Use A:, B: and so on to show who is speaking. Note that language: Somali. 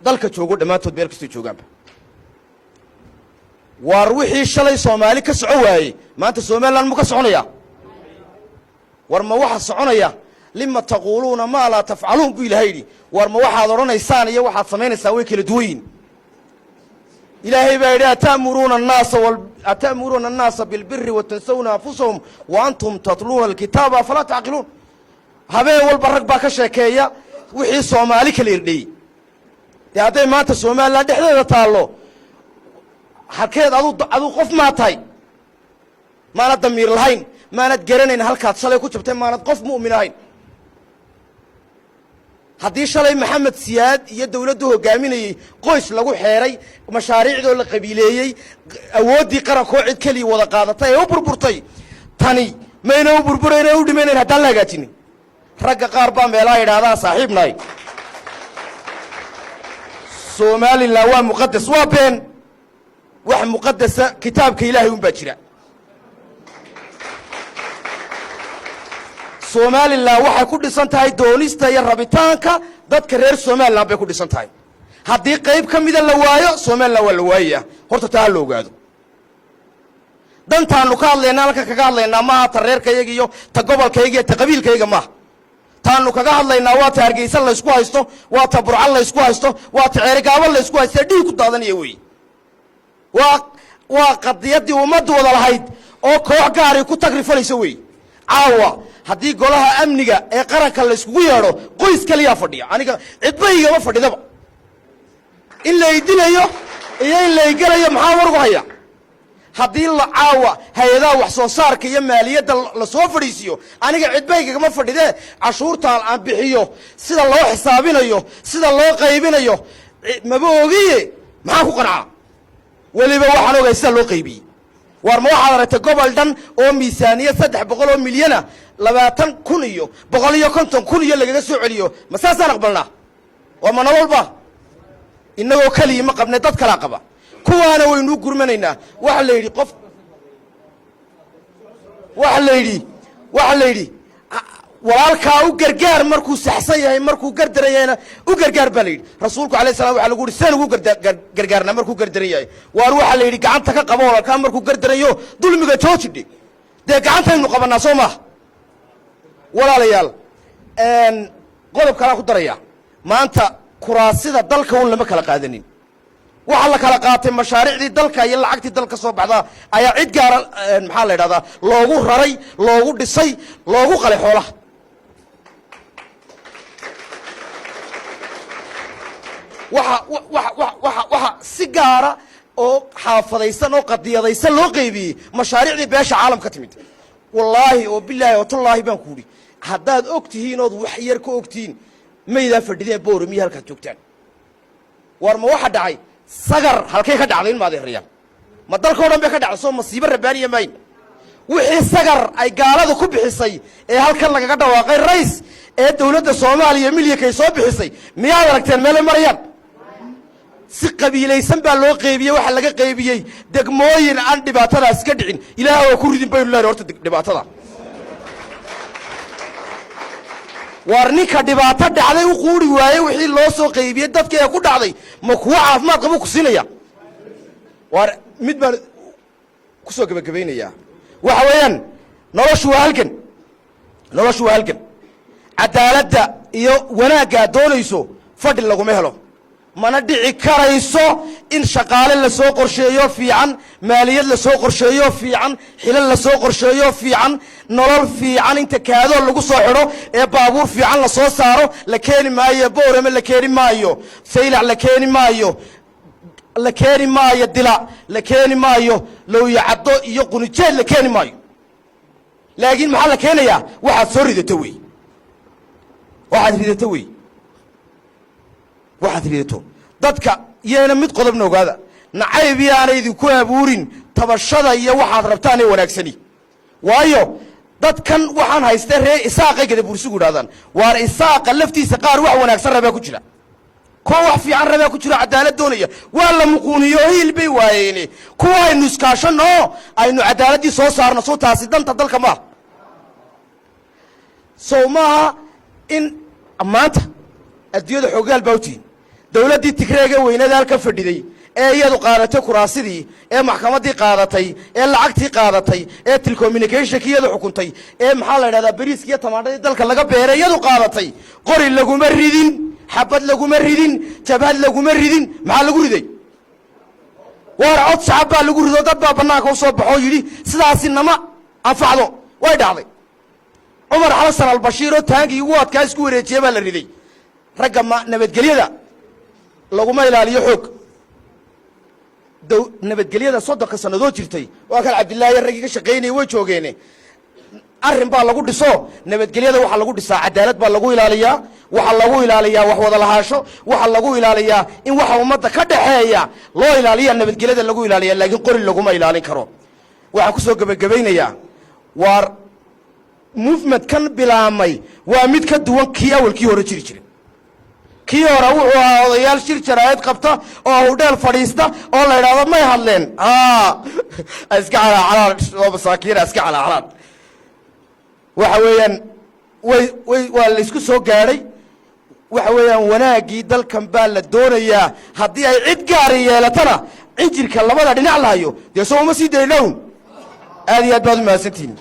A: Dalka joogo dhammaantood, meel kastoo joogaanba. Waar wixii shalay Soomaali ka soco waayey, maanta Somaliland mu ka soconaya? War ma waxa soconaya? لم تقولون ما لا تفعلون, buu Ilahay yidhi. War ma waxaad odhanaysaan iyo waxaad samaynaysaa way kala duwan yihin. Ilaahay baa yidhi: أتأمرون الناس بالبر وتنسون أنفسكم وأنتم تتلون الكتاب أفلا تعقلون. Habeen walba rag baa ka sheekeeya wixii Soomaali kala irdheeyey. Dee hadday maanta Somaliland dhexdeeda taallo, halkeed adu qof maa tahay? Maanad damiir lahayn? Maanad garanayn halkaad shalay ku jabtay? Maanad qof mu'min ahayn? Haddii shalay Maxamed Siyaad iyo dawladdu hogaaminayey qoys lagu xeeray, mashaariicdoo la qabiileeyey, awooddii qarankoo cid keliya wada qaadatay ee u burburtay, tani mayna u burburayna u dhimaynayn haddaan la hagaajinin? Ragga qaar baa meelaha yidhahdaan saaxiibnahay, Somaliland waa muqadas. Waa been. Wax muqadasa kitaabka Ilaahay un baa jira. Somaliland waxay ku dhisan tahay doonista iyo rabitaanka dadka reer Somaliland bay ku dhisan tahay. Haddii qayb ka mida la waayo, Somaliland waa la waayaya. Horta taa ha la ogaado. Dantaanu ka hadlaynaa, halkan kaga hadlaynaa, maaha ta reerkayaga iyo ta gobolkayga iyo ta qabiilkayga maaha. Taanu kaga hadlaynaa waa ta Hargeysa laysku haysto, waa ta Burco laysku haysto, waa ta Ceerigaabo laysku haysto, dhiig ku daadanaya wey. Waa qadiyaddii ummaddu wada lahayd oo koox gaari ku tagrifalaysa wey. Caawa haddii Golaha Amniga ee Qaranka layskugu yeedho, qoys kaliyaa fadhiya, aniga cidba igama fadhidaba. In laydilayo iyo in laygelayo maxaa war ugu haya? Haddii la caawa hay-adaha wax soo saarka iyo maaliyadda lasoo fadhiisiiyo, aniga cidba igagama fadhidee. Cashuurtaan aan bixiyo sida loo xisaabinayo, sida loo qaybinayo maba ogiye. Maxaan ku qancaa? Weliba waxaan ogahay sida loo qaybiyey. Waar ma waxaad aragtay gobol dhan oo miisaaniyad 300 oo milyana 20,000 iyo 150,000 iyo lagaga soo celiyo? Ma saasaan aqbalnaa? Waa ma nololba? Innagoo keliya ma qabnay, dad kalaa qaba. Kuwaana waynuu gurmanaynaa. Waxa la yidhi qof, waxa la yidhi walaalkaa u gargaar markuu saxsan yahay, markuu gardaran yahayna u gargaar, baa la yidhi. Rasuulku alayh salam waxa lagu yidhi: seen ugu gargaarnaa markuu gardaran yahay? Waar waxaa la yidhi: gacanta ka qabo walaalkaa markuu gardarayo, dulmiga joojidhe. Dee gacantaynu qabannaa, soo maaha? Walaalayaal, qodob kalaa ku daraya. Maanta kuraasida dalka un lama kala qaadanin. Waxaa la kala qaatay mashaariicdii dalka iyo lacagtii dalka soo baxda ayaa cid gaara, maxaa la idhahdaa, loogu raray, loogu dhisay, loogu qalay xoolaha. Waxa si gaara oo xaafadaysan oo qadiyadaysan loo qaybiyey mashaariicdii beesha caalam ka timid. Wallaahi oo bilaahi oo tallaahi baan ku idhi, haddaad og tihiin ood wax yar ka og tihiin, maydaan fadhideen Booramiyo halkaad joogtaan. War ma waxa dhacay Sagar halkay ka dhacday, in maadeerayaal? Ma dalka o dhan bay ka dhacday? Soo masiibo rabbaaniya mayn wixii Sagar ay gaaladu ku bixisay ee halkan lagaga dhawaaqay rays ee dowladda Soomaaliya milyankay soo bixisay, miyaad aragteen meelay marayaan? Si qabiilaysan baa loo qeybiyey. Waxaa laga qaybiyey degmooyin aan dhibaatadaas ka dhicin. Ilaah waa ku ridin baynu leenahay horta dhibaatada. Waar ninka dhibaato dhacday u quuri waayey wixii loo soo qaybiyey dadka ee ku dhacday, ma kuwo caafimaad qabu ku siinaya? Waar mid baan ku soo gebagabaynayaa. Waxa weeyaan, noloshu waa halgan, noloshu waa halgan. Cadaaladda iyo wanaagga aad doonayso fadhi laguma helo. Mana dhici karayso in shaqaale lasoo qorsheeyo fiican, maaliyad lasoo qorsheeyo fiican, xilal lasoo qorsheeyo fiican, nolol fiican inta kaadoo lagu soo xidho ee baabuur fiican lasoo saaro la keeni maayo Boorame, la keeni maayo Saylac, la keeni maayo, la keeni maayo Dila, la keeni maayo Lowyacaddo iyo Qunijeed, la keeni maayo. Laakiin maxaa la keenayaa? Waxaad soo ridato wey, waxaad ridato wey, waxaad ridato. Dadka yeena mid qodobna ogaada: nacayb yaana idinku abuurin tabashada iyo waxaad rabtaan ee wanaagsani. Waayo, dadkan waxaan haystee reer Isaaqay Gadabuursigu idhahdaan. Waar Isaaqa laftiisa qaar wax wanaagsan rabaa ku jira, kuwa wax fiican rabaa ku jiro, cadaalad doonaya. Waa la muquuniyo, hiil bay waayeene. Kuwa aynu iskaashanno oo aynu cadaaladdii soo saarno. Soo taasi danta dalka maaha? Sow maaha in maanta Adduunyada xoogaal baa u tihin. Dowladdii Tigreega weynada halka fadhiday ee iyadu qaadatay kuraasidii, ee maxkamaddii qaadatay, ee lacagtii qaadatay, ee telecommunicationkii iyadu xukuntay, ee maxaa la idhahdaa, bariiski iyo tamaandhadii dalka laga beeray iyadu qaadatay, qori laguma ridin, xabad laguma ridin, jabhad laguma ridin. Maxaa lagu riday? Waar cod shacab baa lagu rido. Dad baa bannaanka u soo baxoo yidhi sidaasi nama anfacdo. Way dhacday. Cumar Xasan Albashiir oo taangii ugu adkaa isku wareejiye baa la riday. Ragga ma nabadgelyada laguma ilaaliyo xoog. Nabadgelyada 30-ka sannadood jirtay waa kan Cabdillaahi, raggii ka shaqaynayay way joogeene. Arrin baa lagu dhiso. Nabadgelyada waxaa lagu dhisaa cadaalad baa lagu ilaaliyaa, waxaa lagu ilaaliyaa wax wada lahaasho, waxaa lagu ilaaliyaa in waxa ummadda ka dhaxeeya loo ilaaliya. Nabadgelyada lagu ilaaliya, laakiin qori laguma ilaalin karo. Waxaan kusoo gebagabaynayaa, waar movement kan bilaamay waa mid ka duwan kii awalkii hore jiri jiray. Kii hore wuxuu ahaa odayaal shir jaraa'id qabta oo hudheel fadhiista oo la idhaahdo may hadleen, iska calaacalaan oo masaakiina iska calaacalaan. Waxa weeyaan way waa la isku soo gaadhay. Waxa weeyaan wanaaggii dalkan baa la doonayaa. Haddii ay cid gaari yeelatana, cinjirka labada dhinac la hayo dee soo uma sii daynown. Aad iyo aad baad u mahadsantihiin.